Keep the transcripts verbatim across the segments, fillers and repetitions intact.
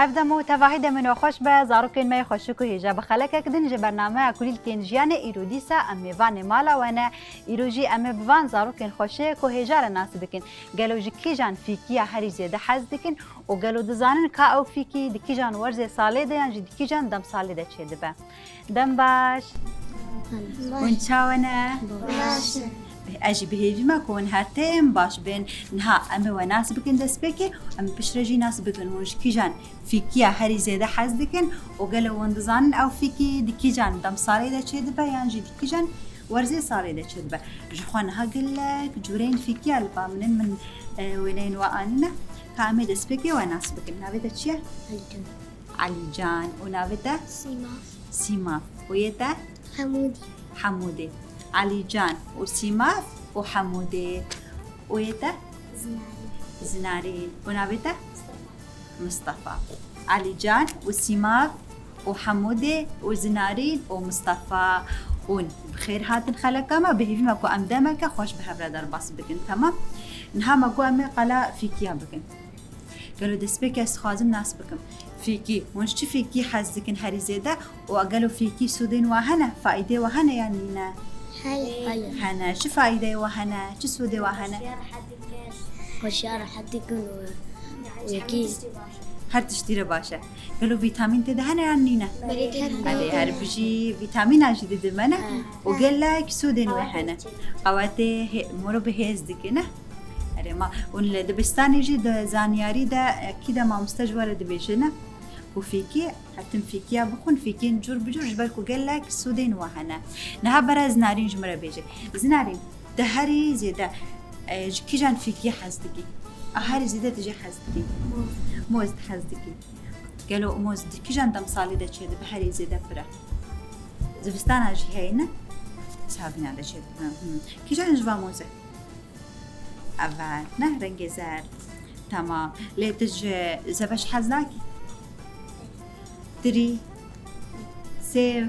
Ev dem û tevahî demên we xweş be, zarokên me yê xweşik û hêja. Bi xelekek din ji bernameya Kulîlkên Jiyanê îro dîsa em mêvanê mala we ne. Îro jî em ê bi van zarokên xweşik û hêja re nas bikin. Gelo ji kîjan fîkiya herî zêde hez dikin û gelo dizanin ka ew fîkî di kîjan werzê salê de yan jî di kîjan demsalê de çêdibe? Dem baş. Hûn çawa ne? Baş in. Ez jî bi hêvî me ku hûn her tim baş bin. Niha em ê we nas bikin destpêkê, em ê piştre jî nas bikin hûn ji kîjan fîkiya herî zêde hez dikin û gelo hûn dizanin ew fîkî di kîjan demsalê de çêdibe yan jî di kîjan werzê salê de çêdibe. Ji xwe niha gelek cûreyên fîkiya li ba min in, min, e, wêneyên we anîne. Ka em ê destpêkê we nas bikin. Navê te çi ye? Elîcan. Elîcan. Û navê te? Sîmav. Sîmav. Û yê te? Hemûdî. Hemûdê. Elîcan û Sîmav û Hemûdê. Û yê te? Zinarîn. Zinarîn. Û navê te? Mistefa. Elîcan û Sîmav û Hemûdê û Zinarîn û Mistefa. Hûn bi xêr hatin xeleka me. Bi hêvî me ku em demeke xweş bi hev re derbas bikin. Temam? Niha me got em ê qala fîkiya bikin. Gelo destpêkê ez dixwazim nas bikim. Fîkî. Hûn ji çi fîkî hez dikin herî zêde? Û gelo fîkî sûdên wa hene? Faîdê wa hene yan nîne? Heye. Hene. Çi faîdeyê wa hene? Çi sûdê wa hene? Hoşyar rehet dikin û yekî her tiştî re baş e. Gelo vîtamîn tê de hene yan nîne? Belê tê de. Erê, her bijî vîtamîna jî didin me ne? He. Û gelek sûdên wê hene. Qewetê hê-, moro bi hêz dike ne? Erê ma, hûn li dibistanê jî di zanyarî de, e, kî de mamoste ji we re dibêje ne? Ku fîkî, hetim fîkiya bixwin, fîkên cûr bi cûr, ji ber ku gelek sûdên we hene. Niha bera Zinarîn ji min re bêje. Zinarîn, tu herî zêde, e, ji kîjan fîkiyê hez dikî? A herî zêde tu jê hez dikî? Moz. Moz tu hez dikî. Gelo moz di kîjan demsalê de çêdibe herî zêde pir e? Zivistana jî heye ne? Savîna de çêdibe. Hı. Kîjan ji van moz e? Ev e, ne, rengê zer. Tamam. Lê tu ji zebeş hez nakî? Tirî, sêv,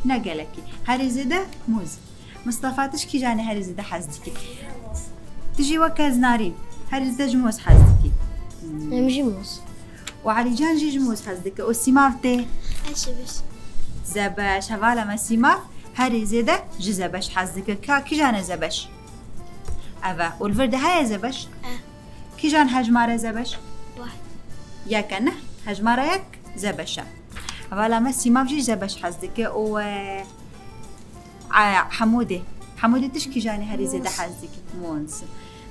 ne gelekî. Herî zêde mûz. Mistefa, tu ji kîjanê herî zêde hez dikî? Tu jî weke Zinarîn. Herî zêde ji mûz hez dikî. Hmm. Em jî mûz. Û Elîcan jî ji mûz hez dike. Û Sîmav tê? Ez zebeş. Zebeş. Hevala me Sîmav herî zêde ji zebeş hez dike. Ka kîjan e zebeş? Ev e. Û li vir de heye zebeş? E. Kîjan hejmare zebeş? Wahid. Yek e ne? Hejmara yek zebeş e. Hevala me Sîmav jî zebeş hez dike û, e, a, Hemûdê. Hemûdê tu ji kîjanê herî zêde hez dikî? Mûz.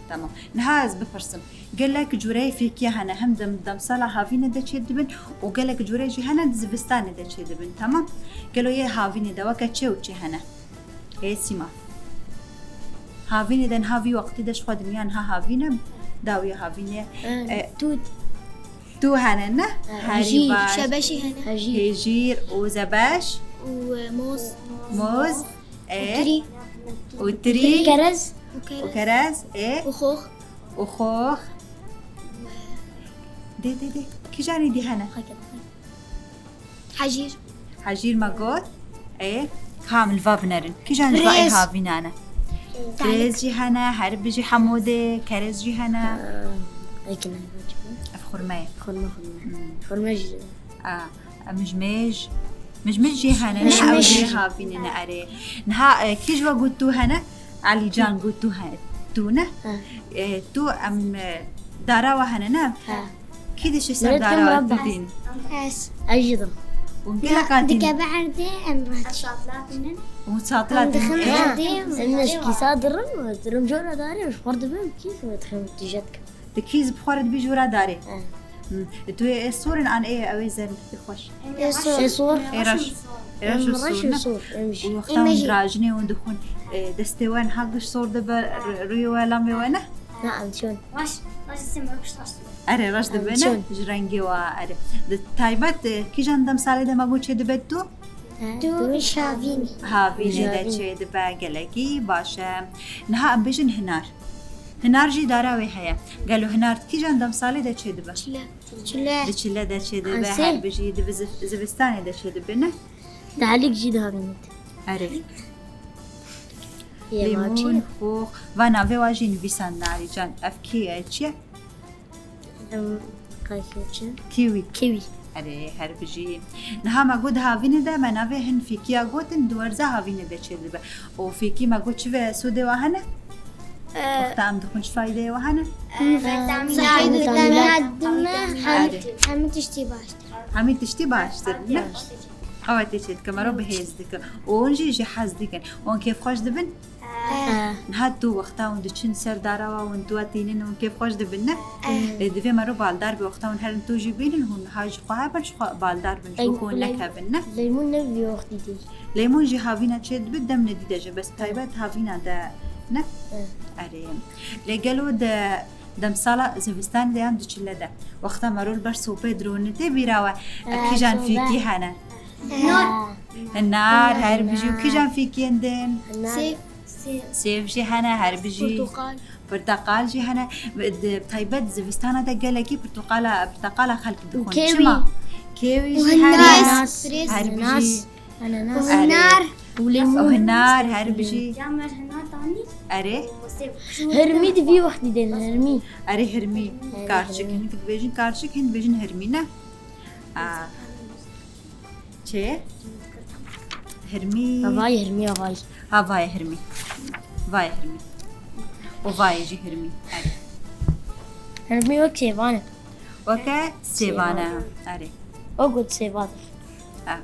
Tamam. Niha ez bipirsim. Gelek cûreyê fêkiya hene. Hem dem-, demsala havînê de çêdibin û gelek cûreyê jî hene di zivistanê de çêdibin. Tamam. Gelo yê havînê de weke çi û çi hene? Ê Sîmav. Havînê de niha vî wextî de ji xwe dinya niha havîn e. Dawiya havînê. E, e, tût. Tû hene ne? E, herî baş. Şebeşî hene. Hejîr. Hejîr û zebeş. Û, e, moz. Moz. E. Û tirî. Û tirî. Kerez. Û kerez. Û kerez. E. Û xox. Û xox. Dê, dê, dê. Kîjanê dî hene? Hejîr. Hejîr me got. Ê, kam li va binerin. Kîjan ji va ê havînan e? Firêz. Firêz jî hene, herb jî hemûdê, kerez jî hene. Aa, ekin hene. Ev xurme ye. Xurme, xurme. Hmm. Xurme jî. A, mijmêj. Mijmêj jî hene. Mijmêj. Ew jî havînê ne erê. Niha, e, kî ji we got tû hene? Elîcan got tû he-, tû ne? He. E, tû em, e, dara we hene ne? He. Kî dişê ser dara we? Min dîtin. Ez. Ez jî dim. Hûn gelek hatîn? Dikeve erdê em raç. Hûn satlat in? Em dixin erdê. Em neşkî sadirin, dirim jora darê, ji xwe dibim, kî dixin tîjet kim. Di kî bi xwe re dibî jora darê? He. Hmm. Tu ê sor in an ê ew ê zer xweş? Ê sor. Ê sor. Ê reş. Ê reş û sor ne? Û wexta hûn dirajinê hûn dixwin, e, destê we niha giş sor dibe, ru-, rûyê we lamê we ne? Na, em çûn. Reş, reş dibe ne? Ji rengê we, erê. Di taybet, e, kîjan demsalê de me got çêdibe tu? Tu ji havînê. Havînê de çêdibe, gelekî baş e. Niha em bêjin hinar. Hinar jî dara wê heye. Gelo hinar di kîjan demsalê de çêdibe? Çile. Çile. Di çile de çêdibe, her bijî di ziv-, zivistanê de çêdibe ne? Di elîk jî dihavînit. Erê. Lîmûn, xox. Va navê wa jî nivîsandin Elîcan. Ev kî ye, çi ye? Em, Kiwî. Kiwî. Erê, her bijî. Niha me got di havînê de, me navê hin fîkiya gotin, di werza havînê de çêdibe. Û fîkî me got çi ve sûdê wa hene? Wexta em dixwin çi faydeyê wa hene? Sihê dide, dime, hemî, hemî tiştî baştir. Hemî tiştî baştir, ne? Ewa tê çêdike, mero bi hêz dike. Û hûn jî ji hez dikin. Hûn kêfxweş dibin? Niha tu wexta hûn diçin ser dara wa, hûn tu wa tînin, hûn kêfxweş dibin, ne? Ê, divê mero baldar be, wexta hûn herin tu jî bînin, hûn niha ji xwe hebin, ji xwe baldar bin, ji bo ku hûn nekevin, ne? Leymun ne vî wextî dî. Leymun jî havîna çêdibe, dem nedî de jî, bes taybet havîna de, ne? Erê. Lê gelo de demsala zivistanê de yan du çile de, wexta mero li ber sopê dirûne tê bîra we, kîjan fîkî hene? Nar, her bijî û kîjan fîkiyên din? Sêv. Sêv jî hene, her bijî. Porteqal. Porteqal jî hene. Bi taybet zivistana de gelekî porteqala, porteqala xelk dixwin. Çima? Kêwî jî hene. Her bijî. Ananas. Û hinar. Û lêmû. Û hinar, her bijî. Ya me hinar tanî. Erê. Hirmî di vî wextî de ne, hirmî. Erê, hirmî. Erê, karçik. Hin dibêjin karçik, hin dibêjin hirmî, ne? Aa. Çi? Hirmî. Havayê hirmî, havayê. Havayê hirmî. Vayê hirmî. Û vayê jî hirmî. Erê. Hirmî wek sêvan e. Weke sêvan e. Erê. O got sêvan. Ha.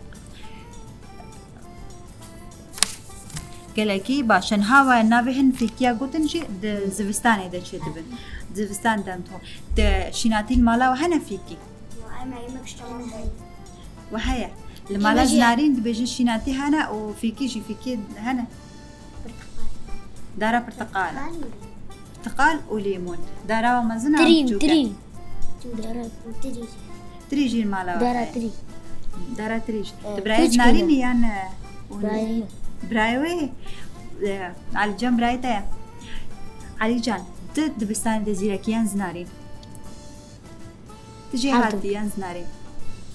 Gelekî baş e. Niha we navê hin fîkiya gotin jî di zivistanê de çêdibin. Zivistan dem to. Di şînatî li mala we hene fîkî? Em ê yemek işte. Ve heye. Li mala Zinarîn dibêjin şînatî hene û fîkî jî fîkî hene. Dara pirtiqal. Pirtiqal û lêmûn. Dara wa mezin a biçûk e? Tirî. Dara tirî. Tirî jî li mala we heye. Dara tirî. Dara tirî jî. Tu birayê Zinarîn î yan, e, birayê wê? E, Elîcan birayê te ye. Elîcan, tu dibistanê de zîrekî yan Zinarîn? Tu jêhatî yan Zinarîn?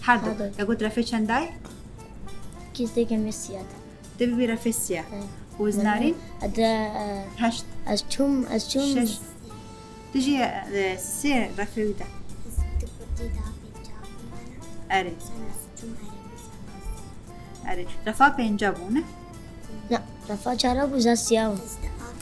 Her du. Her du. Te got refê çendayê? Kîsteke me siyat. Te bibî refê siya. He. Û Zinarîn? Ede, e, heşt. Ez çûm, ez çûm. Şeş. Tu jî, e, sê refê wî de. Erê. Refa pênca bû, ne? Na, refa çara bû, za siya bû.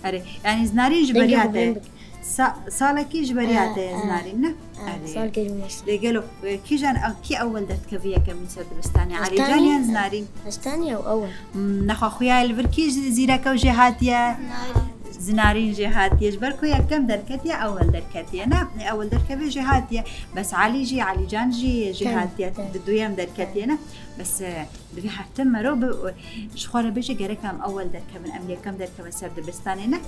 Erê, yanî Zinarîn ji beriya te. Sa-, salekî ji beriya te ye Zinarîn, ne? Erê. Salekî ji beriya. Lê gelo, e, kîjan, e, kî ewel derdikevî yekemîn ser dibistanê? Elîcan yan Zinarîn? Ez tanî ew ewel. Hmm, nexwe xuya li vir kî zî-, zîrek e û jêhatî ye? Zinarîn jêhatî ye. Ji ber ku yekem derketiye, ewel derketiye, ne? Ewel derkevê jêhatî ye. Bes Elî jî, Elîcan jî jêhatî ye. Di duyem derketiye, ne? Bes, e, Divê her tim mero bi, ji xwe re bêje gerek em ewel derkevin, em yekem derkevin ser dibistanê, ne?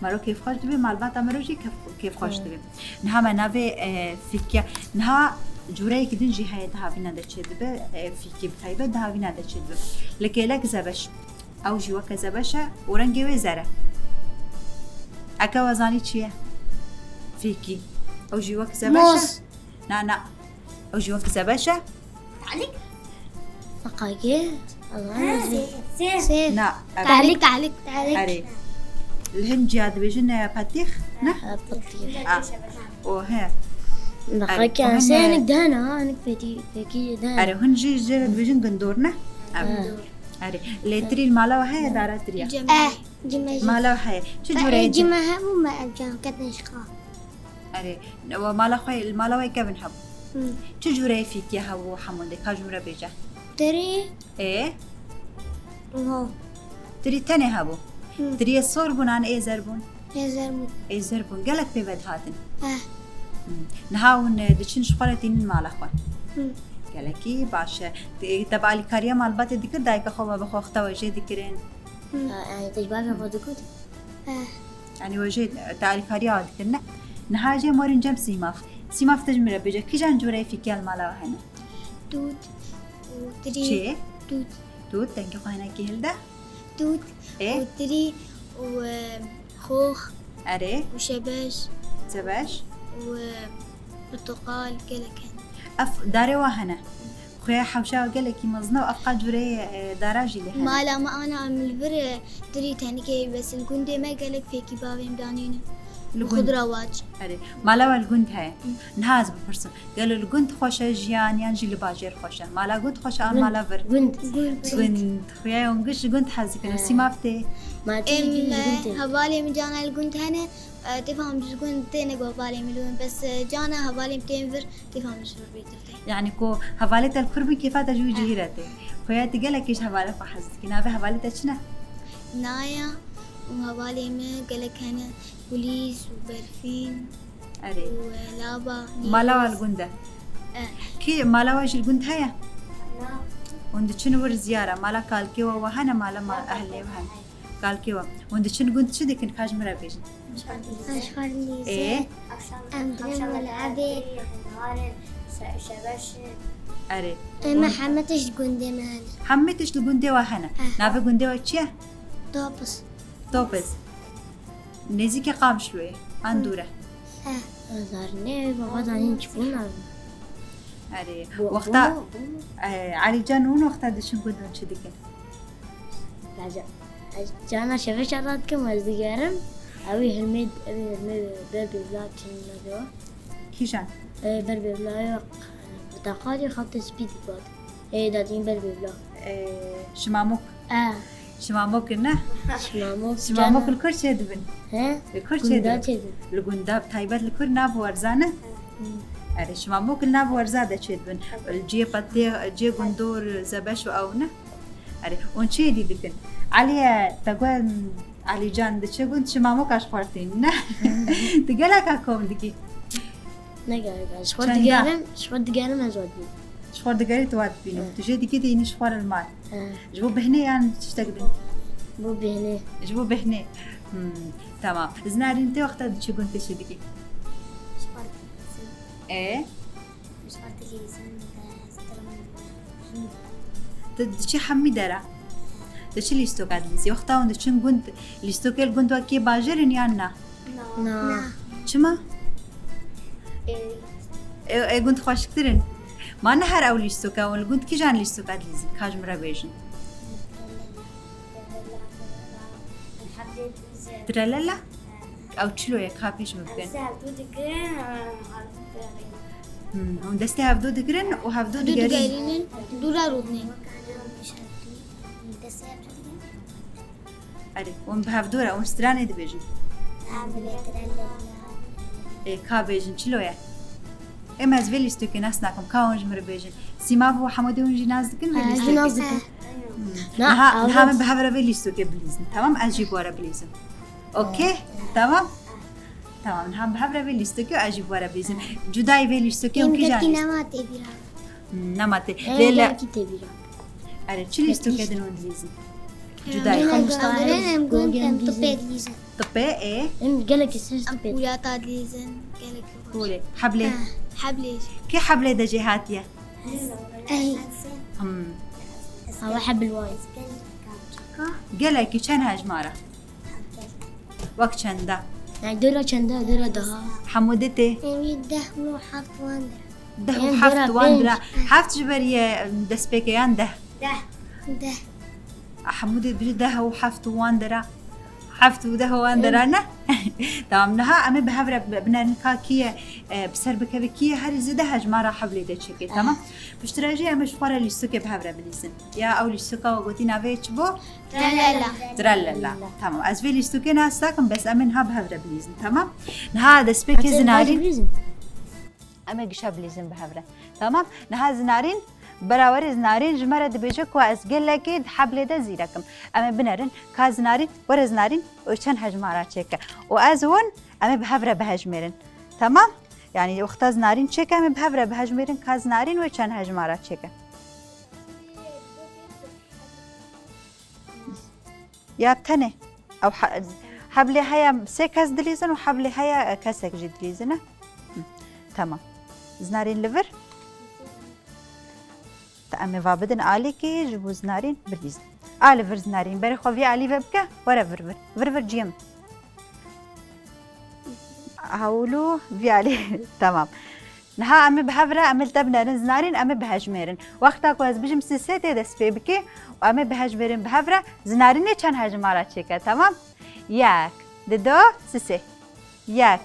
Mero kêfxweş dibe, malbata mero jî kêf-, kêfxweş dibe. Niha me navê, e, fîkiya, niha cûreyekî din jî heye di havîna de çêdibe, e, fîkî bi taybet di havîna de çêdibe. Li kêlek zebeş. Ew jî weke zebeş e û rengê wê zer e. Eke we zanî çi ye? Fîkî. Ew jî wek zebeş e. Moz. Na, na. Ew jî wek zebeş e. Telik. Feqakê. Sêv. Sêv. Na, ev- Telik, telik, telik. Erê. Li hin ciya dibêjin, e, petîx, ne? Ha, petîx. Ah. O he. Erê, Feqakê, o hin, sê e, hinek dana, hinek fekî, fekî dana. Erê, hin jî jê re dibêjin gindor, ne? Ev. Ha. Erê. Lê tirî li mala we heye, dara tirî ya? Eh, cime jî. Mala we heye. Çi cûre ye? Cime hebû me ev can ketine şixa. Erê, we mala xwe, li mala we kevin hebû. Hı. Çi cûreyê fîkiye hebû hemû de? Ka ji min re bêje. Tirî. Ê? Ho. Tirî tenê hebû. Hı. Tiriyê sor bûn an êzer bûn? Êzer bûn. Êzer bûn. Gelek pê ve dihatin. Eh. Hı. Niha hûn, e, diçin ji xwe re tînin mala xwe. Hı. Gelekî baş e. Te, te bi alîkariya malbatê dikir, dayika xwe, babê xwe wexta we jê dikirin? Hı. E, e, te ji bavê xwe digot? Eh. Yanî we jê te alîkariya we dikir, ne? Niha jê morin cem Sîmaf. Sîmaf, tu ji min re bêje, kîjan cûreyê fîkiya li mala we hene? Tût û tirî. Çi? Tût. Tût, dengê xwe hinekî hilde. Tût Ê? Û tirî û, e, xox. Erê. Û şebeş. Şebeş. Û, e, porteqal gelek hene. Ev darê we hene. Xuya hewşa gelekî mezin e û ev qas cûreyê, e, dara jî lê hene. Mala me ana em li vir, e, tirî tenike, bes li gundê me gelek fêkî bavê em danînin. Li gund. Xudrawat. Erê, mala we li gund heye. Niha ez bipirsim. Gelo li gund xweş e jiyan yan jî li bajêr xweş e? Mala gund xweş e an mala vir? Gund. Gund. Gund. Xuya hûn giş ji gund hez dikin. Sîmav tê? Ma tê Em, ji gund tê. Hevalê min cana li gund hene, e, têfa min ji gund têne ku hevalê min li gund. Bes, e, cana hevalê min tên vir, têfa min ji vir bê tir tê. Yani ku hevalê te li kur bin, kêfa te ji wî cihî re tê. Xuya tu gelekî ji hevalê xwe hez dikî. Navê hevalê te çi ne? Naya û hevalê min gelek hene. Kulîs û Berfîn Erê. û, e, Laba, Mala we Nîrûz. Li gund e? E. Kî mala we jî li gund heye? Na. Hûn diçin wir ziyara? Mala kalkê we we hene, mala ma-, ehlê we hene? Kalkê we. Hûn diçin gund çi dikin? Ka ji min re bêjin. Aşfar Ê? Lîze. Em dirin melebê. Erê. Em hemî tişt gundê me hene. Hemî tişt li gundê we hene. Aha. Navê gundê we çi ye? Topis. Topis. Nêzîkî Qamişloyê an dûr e? Eh. Zarine baba danîn çikûn abi. Erê, Bu- wexta, bunu- bunu- e, Elîcan hûn wexta diçin gund hûn çi dikin? Gaja- ez cana şeve şerra dikim, ez digerim. Ew ê hilmê, ew ê hilmê ber bêvla çin nabêwa. Kîjan? E, ber bêvla yok. Porteqalî xaltê spî dibat. Ê, dadîn ber bêvla. E, şimamok. E. Şimamok ne? Şimamok. Şimamok li kur çêdibin? He? Li kur çêdibin? Gunda çêdibin. Li gunda, taybet li kur nav werza ne? Hı. Erê, şimamok li nav werza de çêdibin. Li cihê petê, cihê gundor, zebeş û ew ne? Erê, hûn çi êdî dikin? Elî, e, te got, Elîcan diçe gund, şimamoka ji xwe tînin, ne? Hı. Tu geleka kom dikî? Ne geleka. Ji xwe Çenda? digerim, ji xwe digerim ez we dibînim. Ji xwe digerî tu we dibînim. Hı. Tu jê dikî dînî ji xwe re li mal. Hı. Ji bo behnê yan tiştek din? Bo behnê. Ji bo behnê. Hmm, tamam. Zinarîn tê wexta diçe gund tu çi dikî? Ji xwe dibînim. E? Tu diçî hemî dera? Tu çi lîstoka dilîzî? Wexta hûn diçin gund, lîstokê li gund wekî bajêr in yan na? Na. Na. Çima? Ê, ê gund xweşiktir in. Ma ne her ew lîstoka, hûn li gund kîjan lîstoka dilîzin? Ka ji min re bêjin. Trelala? Ew çilo ye, ka pêş min bikin. Em hevdû digirin, em hevdû digirin. Hmm, hûn destê hevdû digirin û hevdû Dû digerîn. digerînin, dû re rûdinên. Erê, hûn bi hevdû re, hûn stranê dibêjin. Em bê trelala. Ê, ka bêjin, çilo ye? Ê, me ez vê lîstokê nas nakim, ka hûn ji min re bêjin. Sîmav û Hemûdê hûn jî nas dikin vê He, lîstokê? jî nas dikin. Hmm. Na, Niha, ew niha da- min bi hev re vê lîstokê bilîzin, tamam? Ez jî bi we re bilîzin. Okey? Tamam? Tamam, niha bi hev re vê lîstokê û ez jî bi we re bilîzim. Cudayî vê lîstokê û Em kîjan gelkî lîst- nema tê bîra. Hmm, nema tê. Em Lê lê- gelkî tê bîra. Erê, çi lîstokê din hûn dilîzin? Cudayî. Em Xemistane, em gund, em gogên tippê dilîzin. Tippê, ê? Em gelekî ser Em tippê. Pûlata dilîzin, gelekî xweş. Pûlê. Heblê. Ha, heblê. Kê heblê de jê hatiye? Ey. Hmm. Hava hebil wayî. Gelekî çend hejmara? Wek çenda? Yani dora çenda, dora daha. Hemûdê tê? Em deh û heft wan de. Deh û Em heft dora wan pênc. dira. Heft ji ber ye, em, destpêkeyan deh. Deh. Deh. Hemûdê biri deh û heft û wan dira. Heft û deh û wan dira ne? Tamam, niha em ê bi hev re bi-, binerin ka kî ye, e, bi ser bikeve kî ye, herî zêde hejmara heblê de çêke, tamam? Piştre jî em ê ji xwe re lîstikê bi hev re bilîzin. Ya ew lîstika we gotî navê çi bû? Trelala. Trelala. Tamam. Ez vê lîstikê nas nakim, bes em ê niha bi hev re bilîzin, tamam? Niha destpêkê Em ê zinarîn. bilîzin. Em ê gişa bilîzin bi hev re. Tamam? Niha zinarîn, berawerê zinarîn ji me re dibêje ku ez gelekî di heblê de zîrek im. Em ê binerin ka zinarîn, were zinarîn, û çend hejmara çêke. Û ez û hûn, em ê bi hev re bihejmêrin. Tamam? Yani wexta zinarîn çêke, em ê bi hev re bihejmêrin ka zinarîn wê çend hejmara çêke. Ya tenê. Ew he-, heblê heye sê kes dilîzin û heblê heye, e, kesek jî dilîzin e. Hı. Tamam. Zinarîn li vir. Ta em ê va bidin alîkî ji bo zinarîn bilîzin. A li vir zinarîn. Berê xwe vî alî ve bike. Were vir vir. Vir vir ciyê min. Hewlû vî alî. Tamam. Niha em ê bi hev re, em ê li te binerin zinarîn, em ê bihejmêrin. Wexta ku ez bijim sisê tê dest pê bikê û em ê bihejmêrin bi hev re, zinarînê çend hejmara çêke, temam? Yek, dido, sisê. Yek,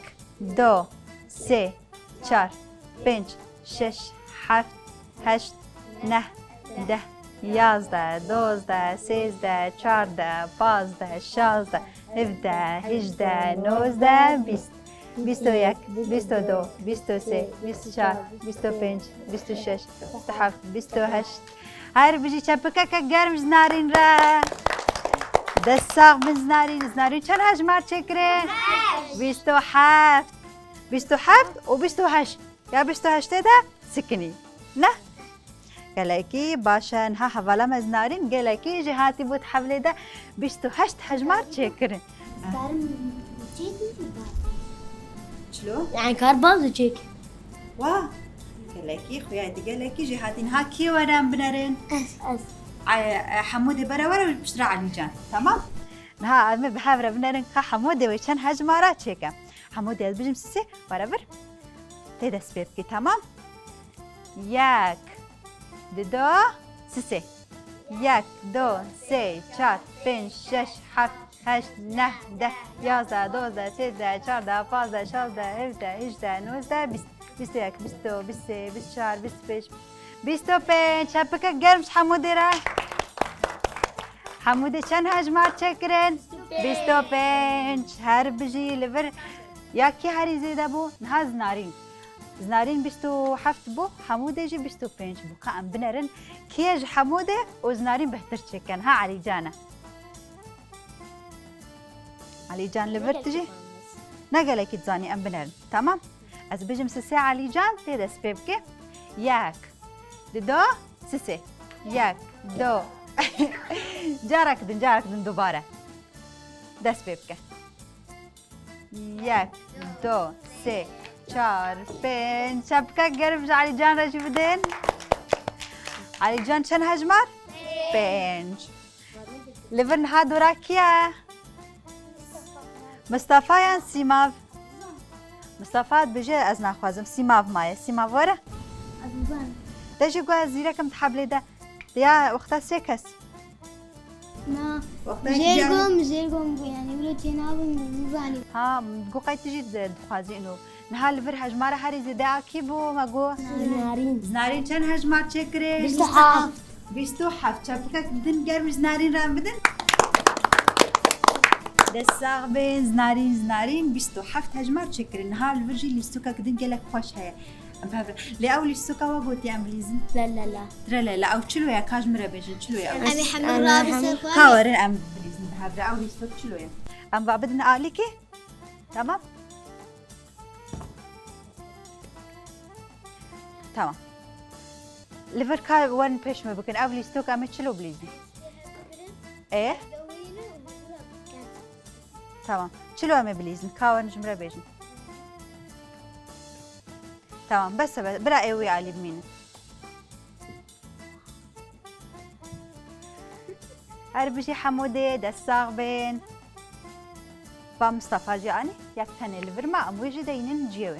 do, sê, çar, pênc, şeş, heft, heşt, neh, deh, yazdeh, dozdeh, sêzdeh, çardeh, pazdeh, şazdeh, hevdeh, hejdeh, nozdeh, bîst. Bîst û yek, bîst û du, bîst û sê, bîst û çar, bîst û pênc, bîst û şeş, bîst û heft, bîst û heşt. Her bijî, çepikeke germ ji Narîn re. Dest sax bin ji Narîn. Ji Narîn çend hejmar çêkirin? Heşt. Bîst û heft. Bîst û heft û bîst û heşt. Ya bîst û heştê de sikinî. Ne? Gelekî baş e, niha hevala me ji Narîn gelekî jêhatî bû di hevlê de bîst û heşt hejmar çêkirin. Karim çêk mi? Çilo? Yani kar bazı çek. Wa, gelekî, xuya di gelekî jêhatî. Niha kê were em binerin? Ez, ez. Ay, e, Hemûdê bere were piştre Elîcan. Tamam? Niha em ê bi hev re binerin ka Hemûdê wê çend hejmara çêke. Hemûdê ez bijim sisê, were vir. Tê dest pê bikî, tamam? Yek, dido, sisê. Yek, do, sê, çar, pênc, şeş, heft, heşt, neh, deh, yazdeh, dozdeh, sêzdeh, çardeh, pazdeh, şazdeh, hevdeh, hejdeh, nozdeh, bîst. Bîst û yek, bîst û du, bîst û sê, bîst û çar, bîst û pênc. Bîst û pênc. Çepikek germ ji Hemûdê re. Hemûdê çend hejmar çêkirin? Bîst û pênc. Her bijî li vir. Ya kê herî zêde bû? Niha Zinarîn. Zinarîn bîst û heft bû, Hemûdê jî bîst û pênc bû. Ka em binerin, kê ji Hemûdê û Zinarîn bêhtir çêke? Niha Elîcan e. Elîcan li vir tu jî? Ne gelekî dizanî, em binerin. Tamam? Ez bijim sisê Elîcan, tê dest pê bike. Yek, dido, sisê. Yek, do. Carek din, carek din dubare. Dest pê bike. Yek, do, sê, çar, pênc. Çepikek germ ji Elîcan re jî bidin. Elîcan çend hejmar? Pênc. Li vir niha dora kî ye? Mistefa yan Sîmav? Mistefa dibêje ez naxwazim. Sîmav maye. Sîmav were. Te jî got ez zîrek im di heblê de. Ya wexta sê kes. Na. Wexta Jêrgom, jêrgom bû yani. Wilo çênabim, nizanî. Ha, got qey tu jî di-, dixwazî ino. Niha li vir hejmara herî zêde a kî bû, me got? Zinarîn. Zinarîn çend hejmar çêkirê? Bîst û heft. Bîst û heft. Çepikek din germ ji Zinarîn re bidin. Dest sax bin, Zinarîn, Zinarîn bîst û heft hejmar çêkirin. Niha li vir jî lîstikek din gelek xweş heye. Em bi hev re. Lê ew lîstika we gotiye em bilîzin? La la la. Tire la la. Ew çilo ye? Ka ji min re bêjin, çilo ye ew? Em ê hemû rabin ser xwe. Ka werin em bilîzin bi hev re. Ew lîstik çilo ye? Em va bidin alîkê. Tamam. Tamam. Li vir ka werin pêş me bikin. Ev lîstok em ê çilo bilîzin? Ê? Tamam. Çilo em ê bilîzin? Ka werin ji min re bêjin. Tamam, bes e, bes. Bira ê wî alî bimînin. Her bijî Hemûdê, dest sax bên. Va Mistefa jî anî, yek tenê li vir ma, em wê jî deynin ciyê wê.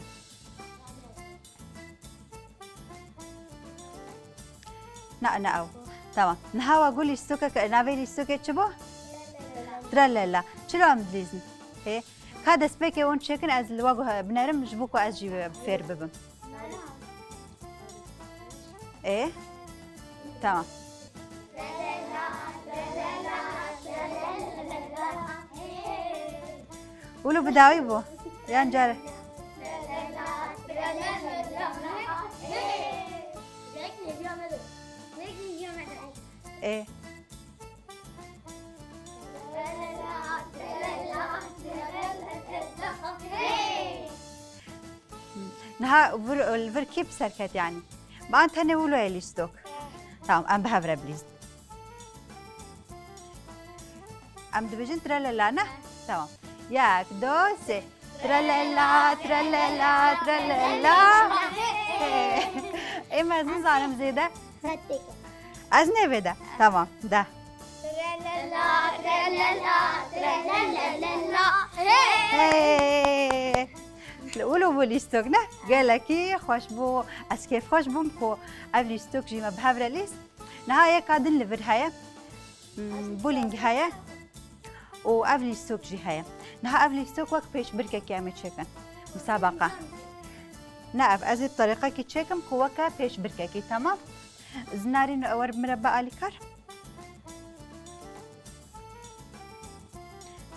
Na, na ew. Tamam. Niha we got lîstokek, navê lîstokê çi bû? Trelala. Çilo em dilîzin? Hê. Ka destpêkê wan çêkin, ez li we guh-, binerim, ji bo ku ez jî fêr bibim. Ê? Tamam. Wilo bi dawî bû. Yan care. Ê. Niha vir, li vir kî bi ser ket yanî? Ban tenê wilo ye lîstok. Tamam, em bi hev re bilîzin. Em dibêjin trelala, ne? Tamam. Yek, do, sê. Trelala, trelala, trelala. Ê, me ez nizanim zêde. Ez nê vê de. Tamam, de. Trelala, trelala, trelala. Hey! Wilo bû lîstok, ne? Gelekî xweş bû. Ez kêfxweş bûm ku ev lîstok jî me bi hev re lîst. Niha yeka din li vir heye. Hmm, bowling heye. Û ev lîstok jî heye. Niha ev lîstok wek pêşbirkekî em ê çêkin. Misabaqa. Ne ev, ez ê bi terîqekî çêkim ku weke pêşbirkekî, temam. Zinarîn, wer bi min re be alîkar.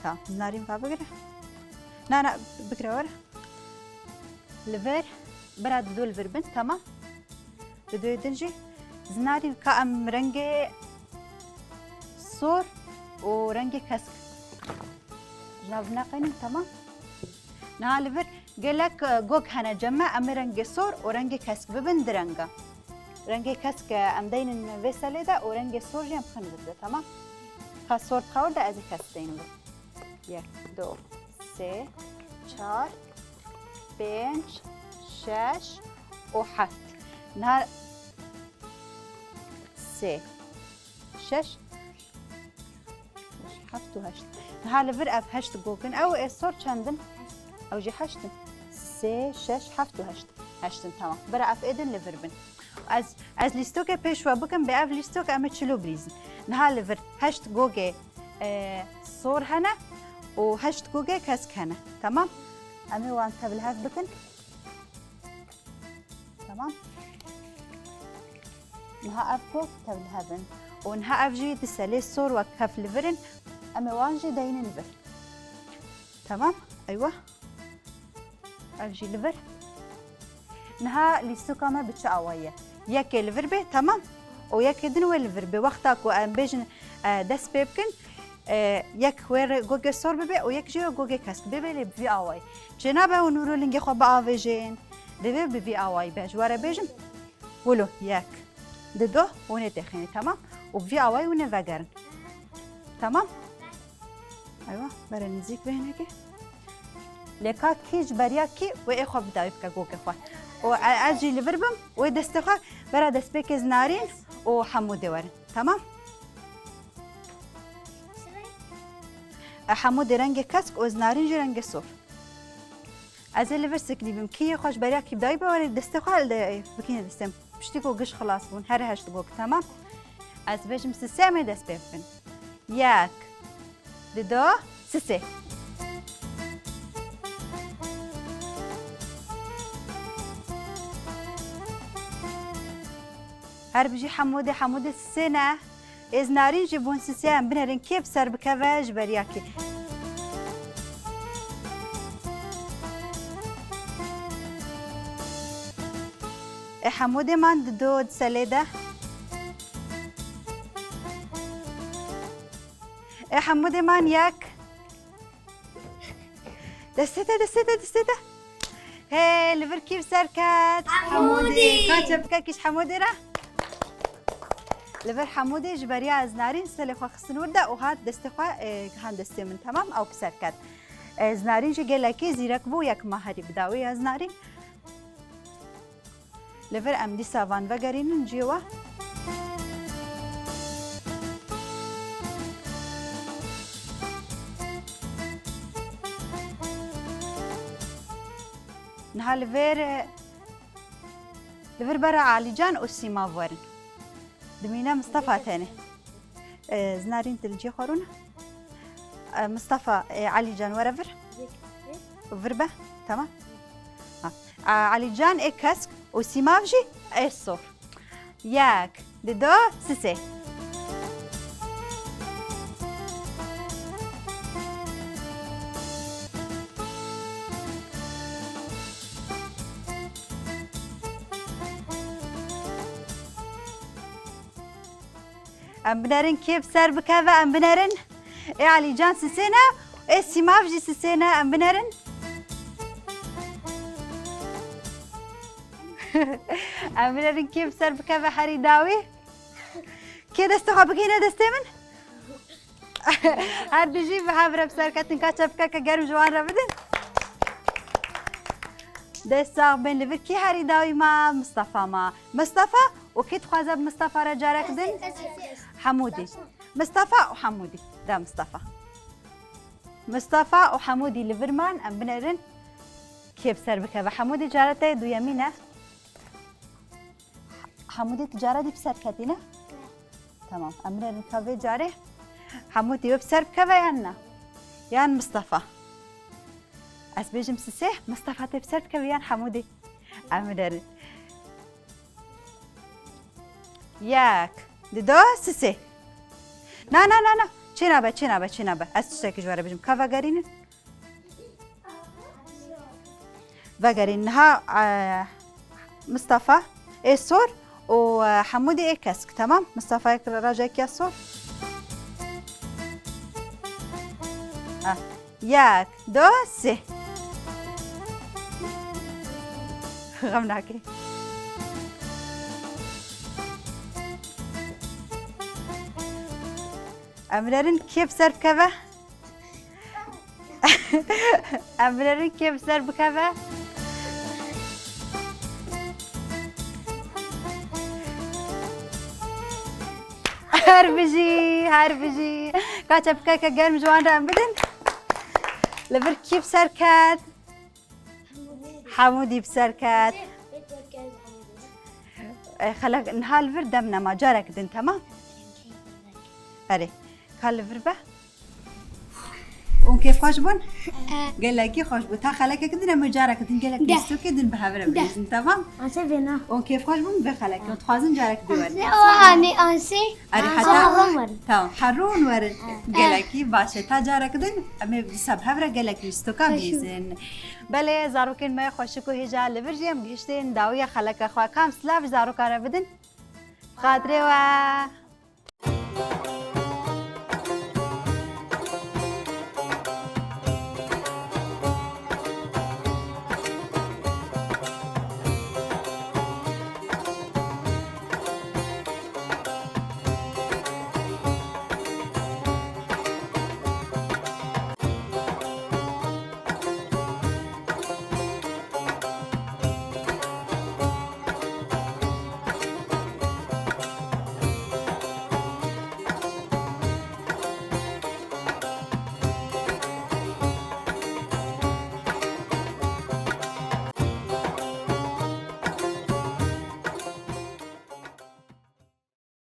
Tamam, Zinarîn va bigire. Na, na, bigire were. Li vir, bira dido li vir bin, tamam. Didoyê din jî Zinarîn ka em rengê sor û rengê kesk ji nav neqênin, temam. Niha li vir gelek, e, gog hene cem me, em ê rengê sor û rengê kesk bibin di renga. Rengê kesk, e, em deynin vê selê de û rengê sor jî em bixin vir de, temam. Ka sor dixe wir de ez ê kesk deynim vir. Yek, du, sê, çar, pênc, şeş û heft. Niha sê, şeş, heft û heşt. Niha li vir ev heşt gog in. Ew ê sor çend in? Ew jî heşt in. Sê, şeş, heft û heşt. Heşt in, temam. Bira ev êdin li vir bin. Ez, ez lîstokê pêş we bikim, bi ev lîstok em ê çilo birîzin. Niha li vir heşt gogê, e, sor hene û heşt gogê kesk hene. Temam? Em ê wan tevlihev bikin. Tamam. Niha ev ku tevlihev in. Û niha ev jî di selê sor wek kef li vir in. Em ê wan jî deynin vir. Tamam. Eywa. Ev jî li vir. Niha lîstoka me bi çi awayî ye? Yekê li vir bê, tamam. Û yekê din wê li vir bê. Wexta ku em bêjin, e, dest pê bikin, e, yek wê re gogê sor bibe û yek jî wê gogê kesk bibe, lê bi vî awayî. Çênabe hûn wilo lingê xwe biavêjin. Divê bi vî awayî be. Ji we re bêjim. Wilo, yek, dido, hûn ê têxînê, temam? Û bi vî awayî hûn ê vegerin. Temam? Eywa, bere nêzîk be hinekê. Lê ka kî ji beriya kî wê ê xwe bi dawî bike gogê xwe. Û e-, ez jî li vir bim, wê destê xwe bera destpêkê Zinarîn û Hemûdê werin. Temam? E, Hemûdê rengê kesk û Zinarîn jî rengê sor. Ez ê li vir siknî bim. Kî yê xwe ji beriya kî bi dawî be, were destê xwe li de bikîne destê min. Piştî ku giş xilas bûn, her heşt gog, temam. Ez bêjim sisê, em ê dest pê bikin. Yek, dido, sisê. Her bijî Hemûdê, Hemûdê sisê ne. Ê Zinarîn jî bûn sisê, em binerin kê bi ser bikeve ji beriya kê. Ê Hemûdê man dido di selê de. Ê Hemûdê man yek. Destê te, destê te, destê te. Hê, li vir kî bi ser ket? Hemûdî. Ka çepikekî ji Hemûdê re? Li vir Hemûdê ji beriya ez Narîn selê xwe xistin wir de û hat destê xwe, e, gihand destê min, temam, ew bi ser ket. E, ez Narîn jî gelekî zîrek bû, yek ma herî bi dawî ez Narîn. Li vir em dîsa van vegerînin cihê we. Niha li vir, li vir bera Alîcan û Sîmav werin. Dimîne Mistefa tenê. E, Zinarîn, tu li cihê xwe rûne. E, Mistefa, e, Alîcan, were vir. Vir be. Tamam. Ha. E, Alîcan ê kesk û Sîmav jî ê sor. Yek, dido, sisê. Em binerin kê bi ser bikeve, em binerin. Ê Alîcan sisê ne, ê Sîmav jî sisê ne, em binerin. Em binerin kê bi ser bikeve herî dawî. Kê destê xwe bigihîne destê min? Her du jî bi hev re bi ser ketin, ka çepikeke germ ji wan re bidin. Dest sax bin, li vir kî herî dawî ma? Mistefa ma. Mistefa û kî dixwaze bi Mistefa re carek din? Hemûdî. Mistefa û Hemûdî. De Mistefa. Mistefa û Hemûdî li vir man, em binerin. Kê bi ser bikeve? Hemûdî, cara te duyemîn e. Hemûdî, tu cara dî bi ser ketî ne? Tamam, em binerin ka vê carê Hemûdî wê bi ser bikeve yan na? Yan Mistefa? Ez bêjim sisê, Mistefa tê bi ser bikeve yan Hemûdî? Em binerin. Yek, dido, sisê. Na, na, na, na. Çênabe, çênabe, çênabe. Ez tiştekî ji we re bêjim. Ka vegerînin? Vegerîn. Niha, e, Mistefa, ê sor û, e, Hemûdî ê kesk. Temam? Mistefa yek rajekî ya sor. Ah. Yek, du, sê. Xem nake. Em binerin kê bi ser bikeve? Em binerin kê bi ser bikeve? Her bijî, her bijî. Ka çepikeke germ ji wan re em bidin. Li vir kî bi ser ket? Hemûdî bi ser ket. E, xelek, niha li vir dem nema, carek din, temam? Erê, ka li vir be. Hûn kêfxweş bûn? E. Gelekî xweş bû. Ta xelekek din em ê carek din gelek lîstokê din bi hev re bibêjin, temam? Ase vêna. Hûn kêfxweş bûn vê xelekê. Hûn dixwazin carek din werin. Ase o anî ase. Erê, heta, tamam, her rûn werin. Gelekî baş e. Ta carek din em ê dîsa bi hev re gelek lîstoka bîzin. Belê, zarokên me xweşik û hêja li vir jî em gihiştin dawiya xeleka xwe. Kam silav ji zaroka re bidin? Xatirê we.